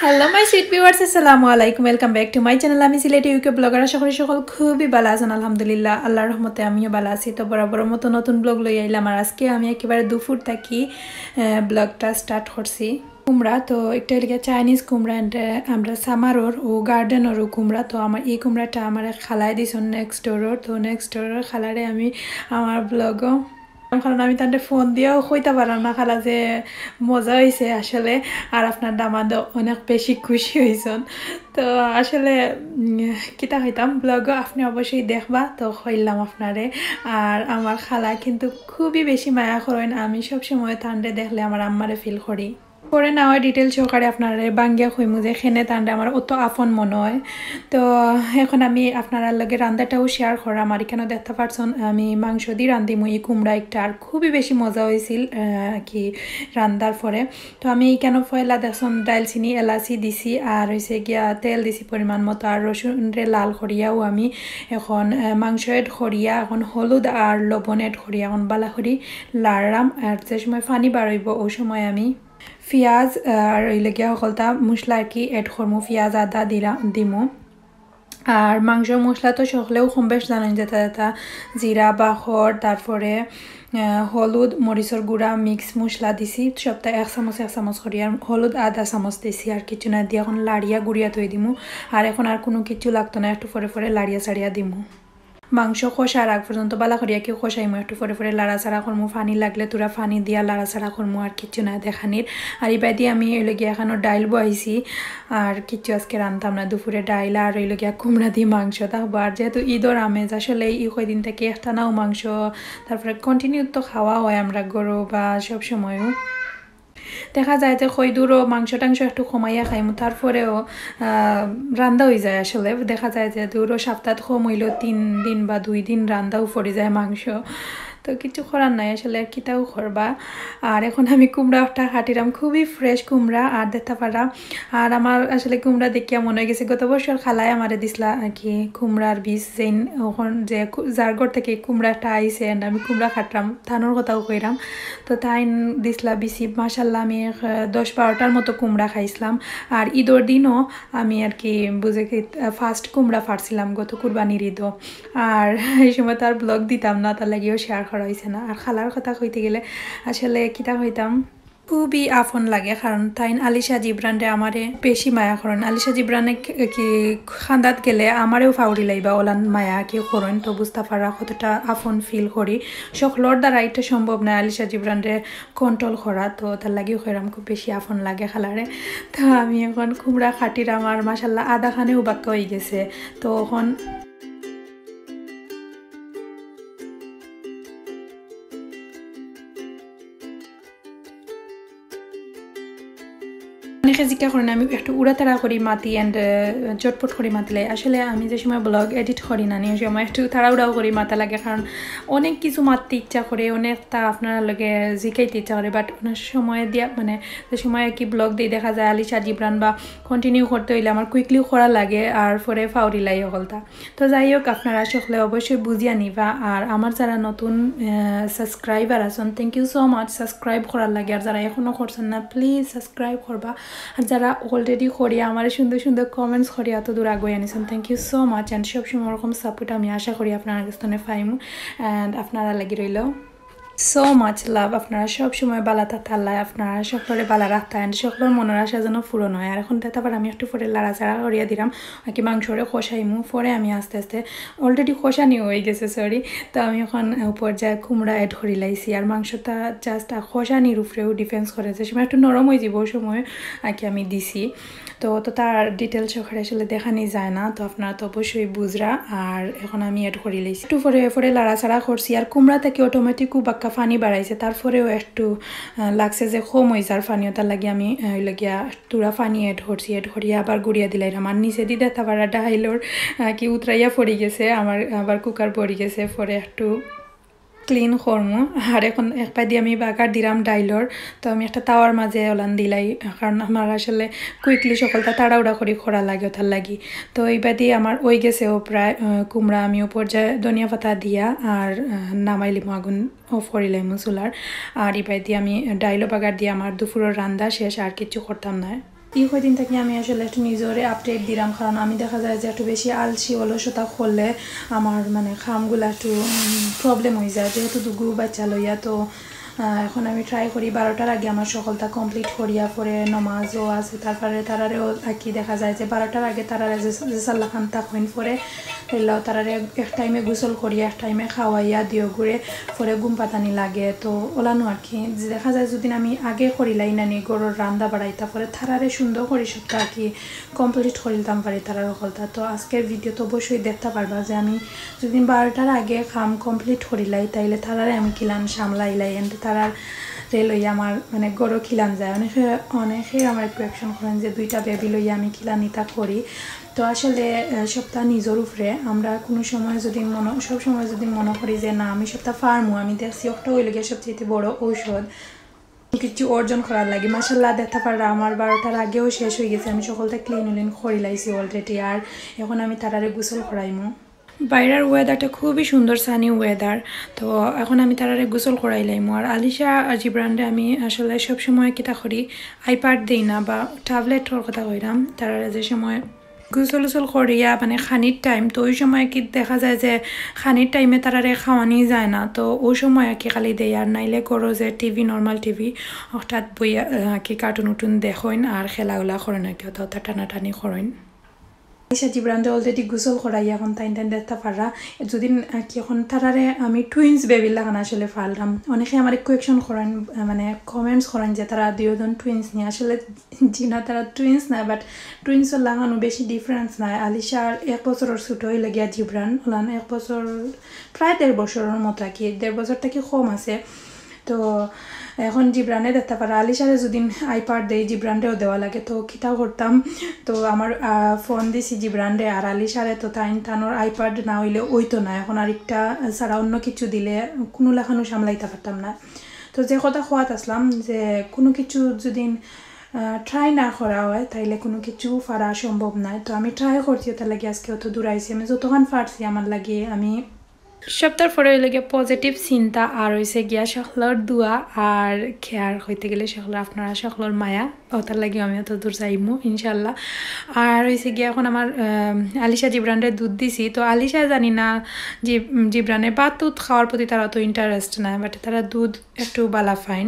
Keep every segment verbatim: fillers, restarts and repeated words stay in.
Hello my sweet viewers, আসসালামু আলাইকুম, welcome back to my channel। আমি সিলেটি ইউকে ব্লগার। আশা করি সকল খুবই ভালা আছইন। আলহামদুলিল্লাহ, আল্লাহর রহমতে আমিও ভালা আছি। তো বরাবর মতো নতুন ব্লগ লইয়া আইলাম, আর আজকে আমি একেবারে দুপুর থাকি ব্লগটা স্টার্ট করছি। কুমড়া তো একটা লাগে চাইনিজ কুমড়া, and আমরা সামারর ও গার্ডেনরও কুমড়া। তো আমার এই কুমড়াটা আমার এক খালায় দিছইন নেক্সট ডোরর। তো নেক্সট ডোরর খালারে আমি আমার ব্লগও, কারণ আমি তানরে ফোন দিয়াও কইতা পারলাম না খালা যে মজা অইছে আসলে। আর আপনার দামাদ অনেক বেশি খুশি অইছইন। তো আসলে উম, কিতা কইতাম, ব্লগও আপনি অবশ্যই দেখবা, তো কইলাম আপনারে। আর আমার খালা কিন্তু খুবই বেশি মায়া করইন, আমি সব সময় তানরে দেখলে আমার আম্মারে ফিল করি। পরে না হয় ডিটেইল সহকারে আপনারে ভাঙ্গিয়া কইমু যে কেনে তানরে আমার অত আপন মনে হয়। তো এখন আমি আপনারার লগে রান্দাটাও শেয়ার করাম। আর এখানো দেখতা পারছইন আমি মাংস দি রান্দিমু এই কুমড়া একটা, আর খুবই বেশি মজা অইছিল আহ, কি রান্দার পরে। তো আমি এখানো পয়লা দেখছইন দারচিনি, এলাচি দিছি, আর অইছে গিয়া তেল দিছি পরিমাণ মতো, আর রসুনরে লাল করিয়াও আমি এখন আহ, মাংস অ্যাড করিয়া এখন হলুদ আর লবণ অ্যাড করিয়া এখন ভালা করি লাড়াম। আর যে সময় পানি বারইব ও সময় আমি পিয়াজ আর অইলে গিয়া হকলতা মশলা আর কি অ্যাড করমু, পিয়াজ আদা দিরা দিমু। আর মাংস মশলা তো সকলেও কম বেশ জানইন, যেটা যেটা জিরা, বাখর, তারপরে আহ, হলুদ, মরিচর গুঁড়া, মিক্স মশলা দিছি সবটা এক চামচ এক চামচ করি। আর হলুদ আধা চামচ দিছি, আর কিছু না দিয়া এখন লাড়িয়া গুড়িয়া থই দিমু। আর এখন আর কোনো কিছু লাগতো না, একটু পরে পরে লাড়িয়া চাড়িয়া দিমু। মাংস কষার আগ পর্যন্ত ভালা করিয়া কি কষাইমু, একটু পরে পরে লাড়াচাড়া করমু, পানি লাগলে থুড়া পানি দিয়া লাড়াচাড়া করমু, আর কিচ্ছু না দেখানির। আর ইবাদি আমি অইলে গিয়া এখানো ডাইল বওয়াইছি, আর কিচ্ছু আজকে রানতাম না, দুপুরে ডাইল আর অইলে গিয়া কুমড়া দি মাংস থাকবো। আর যেহেতু ঈদর আমেজ আসলে ই কয়দিন থাকি একটানাও মাংস, তারপরে কন্টিনিউ তো খাওয়া হয় আমরা গরু বা সব সময়ও। দেখা যায় যে কই দূরও মাংস টাংস একটু কমাইয়া খাইমু, তারপরেও আহ, রান্দা অই যায় আসলে। দেখা যায় যে দূরও সপ্তাহ কম অইলেও তিন দিন বা দুই দিন রান্দাও পড়ি যায় মাংস। তো কিছু করার নাই আসলে, আর কিতাও করবা। আর এখন আমি কুমড়া একটা কাটিরাম, খুবই ফ্রেশ কুমড়া, আর দেখতা পারা। আর আমার আসলে কুমড়া দেখিয়া মনে অই গেছে গত বছর খালায় আমারে দিছলা আর কি কুমড়ার বীজ, যেইন ওখান যে কু- যার ঘর থাকি কুমড়াটা আইছে, and আমি কুমড়া কাটরাম, তানর কথাও কইরাম। তো তাইন দিছলা বিচি, মাশাল্লাহ, আমি এক, আহ, দশ বারোটার মতো কুমড়া খাইছলাম। আর ঈদর দিনও আমি আর কি বুঝে কি, আহ, ফার্স্ট কুমড়া ফাড়ছিলাম গত কুরবানির ঈদও। আর এই সময় তো আর ব্লগ দিতাম না, তার লাগিও শেয়ার করা অইছে না। আর খালার কথা কইতে গেলে আসলে কিতা কইতাম, খুবই আপন লাগে, কারণ তাইন আলিশা জিবরানরে আমারে বেশি মায়া করইন। আলিশা জিবরানে কি, কি কান্দাত গেলে আমারেও ফাউরি লাইবা, ওলান মায়া কি করইন। তো বুঝতা পারা কতটা আপন ফিল করি। সকলর দ্বারা এটা সম্ভব নায় আলিশা জিবরানরে কন্ট্রোল করা, তো তার লাগিও কইরাম খুব বেশি আপন লাগে খালারে। তো আমি এখন কুমড়া কাটিরাম, আর মাশাল্লাহ আধা খানেও বাক্কা অই গেছে। তো এখন অনেকে জিজ্ঞাসা করেন আমি একটু উড়াতাড়া করি মাতি and, আহ, চটপট করি মাতিলাই। আসলে আমি যে সময় ব্লগ এডিট করি না, নি, ওই সময় একটু তাড়াহুড়াও করি মাতা লাগে, কারণ অনেক কিছু মাততে ইচ্ছা করে, অনেকটা আপনারার লগে জিকাইতে ইচ্ছা করে, বাট অনেক সময় দিয়া, মানে, যে সময় আর কি ব্লগ দিই, দেখা যায় আলিশা জিবরান বা কন্টিনিউ করতে অইলে আমার কুইকলি করা লাগে, আর পরে ফাউরি লাই হকলতা। তো যাই হোক, আপনারা সকলে অবশ্যই বুঝিয়া নিবা। আর আমার যারা নতুন সাবস্ক্রাইবার আছেন, thank you so much subscribe করার লাগি। আর যারা এখনো করছেন না, প্লিজ সাবস্ক্রাইব করবা। আর যারা অলরেডি করিয়া আমার সুন্দর সুন্দর কমেন্টস করিয়া অত দূর আগুয়াই আনিছেন, thank you so much। And সবসময় ওরকম সাপোর্ট আমি আশা করি আপনারার কাছ থেকে পাইমু, and আপনারার লাগি রইল so much love। আপনারা সব সময় বালা থাকতা, আল্লাহ আপনারা সকলরে বালা রাখতা, and সকলর মনের আশা যেন পূরণ হয়। আর এখন তারপর আমি একটু পরে লাড়াচাড়া করিয়া দিলাম, আর কি মাংসরে কষাইমু, পরে আমি আস্তে আস্তে, অলরেডি কষানি হয়ে গেছে, সরি। তো আমি এখন উপর যায় কুমড়া অ্যাড করি লাইছি, আর মাংসটা জাস্ট কষানির উপরেও ডিপেন্ডস করে, যে সময় একটু নরম হয়ে যাবো ওই সময় আর কি আমি দিছি। তো, তো তার ডিটেলস সহকারে আসলে দেখানি যায় না, তো আপনারা তো অবশ্যই বুঝরা। আর এখন আমি অ্যাড করি লাইছি, একটু পরে পরে লাড়াচাড়া করছি। আর কুমড়া থেকে অটোমেটিকও বাক্কা পানি বাড়াইছে, তারপরেও একটু আহ, লাগছে যে কম হয়ে যার পানি, ওটার লাগি আমি আহ, ওই লাগিয়া থুড়া পানি অ্যাড করছি, অ্যাড করিয়া আবার গুড়িয়া দিলাইরাম। আর নিচে দি দেখতা পারা ডাইলর আহ, কি উতরাইয়া পড়ি গেছে, আমার আবার কুকার ভরি গেছে, পরে একটু ক্লিন করমু। আর এখন এক পাইদি আমি বাগার দিলাম ডাইলর, তো আমি একটা তাওয়ার মাঝে ওলান দিলাই, কারণ আমার আসলে কুইকলি সকলটা তাড়াহুড়া করি করা লাগে ওটার লাগি। তো এইবাদি আমার ওই গেছেও প্রায় আহ, কুমড়া, আমি উপর যায় ধনিয়া পাতা দিয়া আর আহ, নামাইলিমু, আগুন অফ করিলাইমু চুলার। আর ইবাদি আমি ডাইলও বাগার দিয়া আমার দুপুরের রান্দা শেষ, আর কিচ্ছু করতাম না। এই কয়দিন থাকি আমি আসলে একটু নিজরে আপডেট দিলাম, কারণ আমি দেখা যায় যে একটু বেশি আলসি, অলসতা করলে আমার মানে কামগুলা একটু প্রবলেম হয়ে যায়, যেহেতু দুগু বাচ্চা লইয়া। তো আহ, এখন আমি ট্রাই করি বারোটার আগে আমার সকলটা কমপ্লিট করিয়া পরে নমাজও আছে, তারপরে তারারেও আর কি দেখা যায় যে বারোটার আগে তারারে যে যেসাল্লাখান থাকইন পরে এলাও তারারে এক টাইমে গোসল করিয়া এক টাইমে খাওয়াইয়া দিও ঘুরে পরে ঘুম পাতানি লাগে। তো ওলানো আর কি যে দেখা যায় যদি আমি আগে করিলাই নানি ঘরর রান্দা বাড়াইতা পরে তারারে সুন্দর করি সবটা আর কি কমপ্লিট করিলতাম পারি তারার সকলটা। তো আজকের ভিডিও তো অবশ্যই দেখতে পারবা যে আমি যদি বারোটার আগে কাম কমপ্লিট করিলাই তাইলে তারারে আমি কিলান সামলাইলাই এন্ড তারার রে লইয়া আমার মানে ঘরও কিলান যায়। অনেকে অনেকে আমার কোয়েকশন করেন যে দুইটা বেবি লইয়া আমি কিলান ইতা করি। তো আসলে আহ, সবটা নিজর উপরে। আমরা কোনো সময় যদি মনে সব সময় যদি মনে করি যে না আমি সবটা পারমু, আমি দেখছি ওটা হইল গিয়ে সবচেয়ে বড় ঔষধ কিছু অর্জন করার লাগে। মাশাল্লাহ দেখতে পাররা আমার বারোটার আগেও শেষ হয়ে গেছে, আমি সকলটা ক্লিন উলিন করি লাইছি অলরেডি। আর এখন আমি তারারে গোসল করাইমু। বাইরের ওয়েদারটা খুবই সুন্দর, সানি ওয়েদার। তো এখন আমি তারারে গোসল করাই লাইমু। আর আলিশা আর জিবরানরে আমি আসলে সব সময় কিতা করি, আইপ্যাড দেই না বা ট্যাবলেটর কথা কইরাম, তারারে যে সময় গোসল উসল করিয়া মানে খানির টাইম, তো ওই সময় কি দেখা যায় যে খানির টাইমে তারারে খাওয়ানি যায় না, তো ওই সময় আর কি খালি দেই। আর নাইলে করো যে টিভি, নর্মাল টিভি, হঠাৎ বইয়া আহ, কি কার্টুন উটুন দেখইন আর খেলাধুলা করেন আর কি, অত অত টানাটানি করেন। আলিশা জিবরানরে অলরেডি গোসল করাই এখন তাইন তাইন দেখতে পাররা। যদি আহ, কি এখন তারারে আমি টুইন্স বেবির লাখান আসলে ফালরাম। অনেকে আমার কোয়েকশন করেন আহ, মানে কমেন্টস করেন যে তারা দুইজন টুইন্স নিয়ে আসলে জি না, তারা টুইন্স না, বাট টুইন্সর লাখানো বেশি ডিফারেন্স নাই। আলিশার এক বছরর ছোট হইলে গিয়া জিবরান ওলান এক বছর, প্রায় দেড় বছরর মতো আর কি, দেড় বছর থাকি কম আছে। তো এখন জিবরানে দেখতে পাররা, আলিশারে যদি আইপ্যাড দেই জিবরানরেও দেওয়া লাগে। তো কিতা করতাম, তো আমার আহ, ফোন দিছি জিবরানরে আর আলিশারে, তো তাইন তানোর আইপ্যাড না হইলে ওই তো না। এখন আরেকটা ছাড়া অন্য কিছু দিলে কোনো লাখানো সামলাইতে পারতাম না। তো যে কথা খোয়াত আসলাম যে কোনো কিছু যদি ট্রাই না করা হয় তাইলে কোনো কিছু পারা সম্ভব নয়। তো আমি ট্রাই করছি, ওটার লাগি আজকে অত দূর আইছি। আমি যতক্ষণ পারছি আমার লাগি আমি সপ্তাহ পরে হইলে গিয়া পজিটিভ চিন্তা আর হইছে গিয়া সকলর দোয়া আর কেয়ার হইতে গেলে সকলর আপনারা সকলর মায়া, ওটার লাগি আমি অত দূর যাইমু ইনশাল্লাহ। আর হইছে গিয়া এখন আমার আহ, আলিশা জিবরানরে দুধ দিছি। তো আলিশা জানি না জি- জিবরানে ভাত দুধ খাওয়ার প্রতি তারা অত ইন্টারেস্ট নাই, বাট তারা দুধ একটু বালা ফাইন।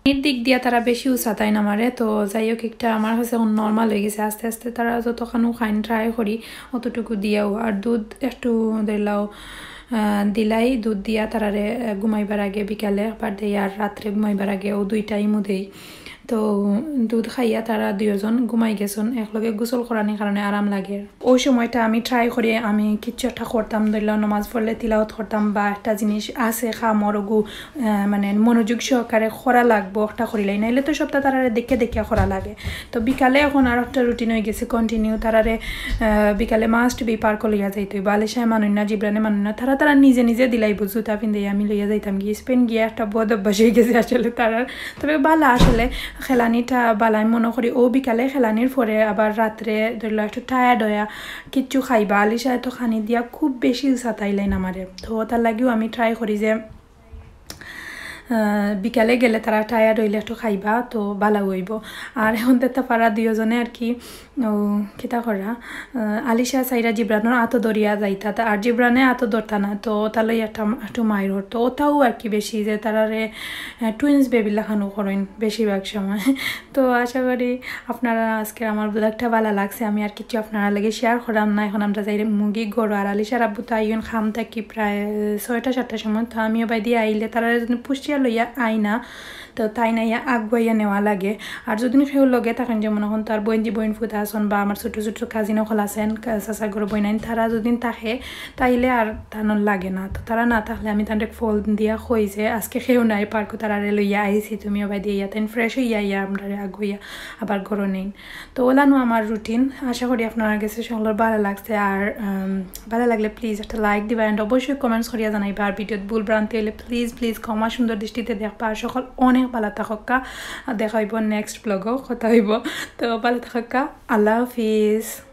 এর দিক দিয়া তারা বেশি উসাতাইন আমারে। তো যাই হোক, একটা আমার কাছে এখন নর্মাল হয়ে গেছে। আস্তে আস্তে তারা যতখানো খাইন ট্রাই করি অতটুকু দিয়াও। আর দুধ একটু দিলাও আহ, দিলাই, দুধ দিয়া তারারে আহ, ঘুমাইবার আগে বিকালে একবার দেই, আর রাত্রে ঘুমাইবার আগে ও দুই টাইমও দেই। তো দুধ খাইয়া তারা দুইজন ঘুমাই গেছন, একলগে গোসল করানির কারণে আরাম লাগে। ওই সময়টা আমি ট্রাই করি আমি কিচ্ছু একটা করতাম, ধরলাম নামাজ পড়লে তিলাওত করতাম বা একটা জিনিস আছে খামর ওগু আহ, মানে মনোযোগ সহকারে করা লাগবো একটা করিলাই, নাইলে তো সবটা তারারে দেখে দেখে করা লাগে। তো বিকালে এখন আর একটা রুটিন হয়ে গেছে কন্টিনিউ, তারারে আহ, বিকালে মাস্ট বি পার্ক লইয়া যাইতে হইব। আলিশায় মানুন না, জিবরানে মানুন না, তারা তারা নিজে নিজে দিলাই বুঝু তা পিন্ধে আমি লইয়া যাইতাম গিয়ে স্পেন গিয়ে একটা বদ অভ্যাস হয়ে গেছে আসলে তারার। তবে বালা আসলে খেলানিটা বালা আমি মনে করি। ও বিকালে খেলানির পরে আবার রাত্রে ধরলো একটু টায়ার্ড হইয়া কিচ্ছু খাইবা, আলিশায় তো খানি দিয়া খুব বেশি সাতাইলেন আমারে। তো তার লাগিও আমি ট্রাই করি যে আহ, বিকালে গেলে তারা টায়ার্ড হইলে একটু খাইবা, তো বালা হইব। আর এখন তো পারা দুইজনে আর কি ও কিতা করা, আহ, আলিশা সাইরা জিবরানোর আতো ধরিয়া যাইতা, তা আর জিবরানে আতো ধরতা না, তো ওটা লই একটা একটু মাইর হরতো। ওটাও আর কি বেশি যে তারারে টুইন্স বেবির লাখানো করেন বেশিরভাগ সময়। তো আশা করি আপনারা আজকে আমার ব্লগটা ভালো লাগছে। আমি আর কিছু আপনারা লগে শেয়ার করাম না। এখন আমরা যাই মুগি গরু আর আলিশার আব্বু তো আইন খাম থাকি প্রায় ছয়টা সাতটার সময়। তো আমিও বাইদি আইলে তারা যদি পুষিয়া লইয়া আই না, তো তাই না ইয়া আগুয়াইয়া নেওয়া লাগে। আর যদি কেউ লগে থাকেন, যেমন এখন তার বইনজি বইন ফুতা আছেন বা আমার ছোটো ছোটো কাজিন অকল আছেন, কা- চাচার ঘরে বইন আইন, তারা যদি থাকে তাইলে আর তানোর লাগে না। তো তারা না থাকলে আমি তানরে ফোন দিয়া কই যে আজকে কেউ নাই পার্কো, তারারে লইয়া আইছি, তুমিও বাইদি ইয়া তাইন ফ্রেশ হইয়া ইয়া আমরা আগুইয়া আবার ঘরো নেইন। তো ওলানো আমার রুটিন। আশা করি আপনার কাছে সকলের ভালো লাগছে। আর উম, ভালো লাগলে প্লিজ একটা লাইক দিবা, অ্যান্ড অবশ্যই কমেন্টস করিয়া জানাইবা। আর ভিডিওত ভুল ভ্রান্তি হইলে প্লিজ প্লিজ ক্ষমা সুন্দর দৃষ্টিতে দেখবা। আর সকল অনেক ভালো থাকক্কা, দেখা হইব নেক্সট ব্লগও কথা হইব। তো ভালো থাকক্কা, আল্লাহ হাফিজ।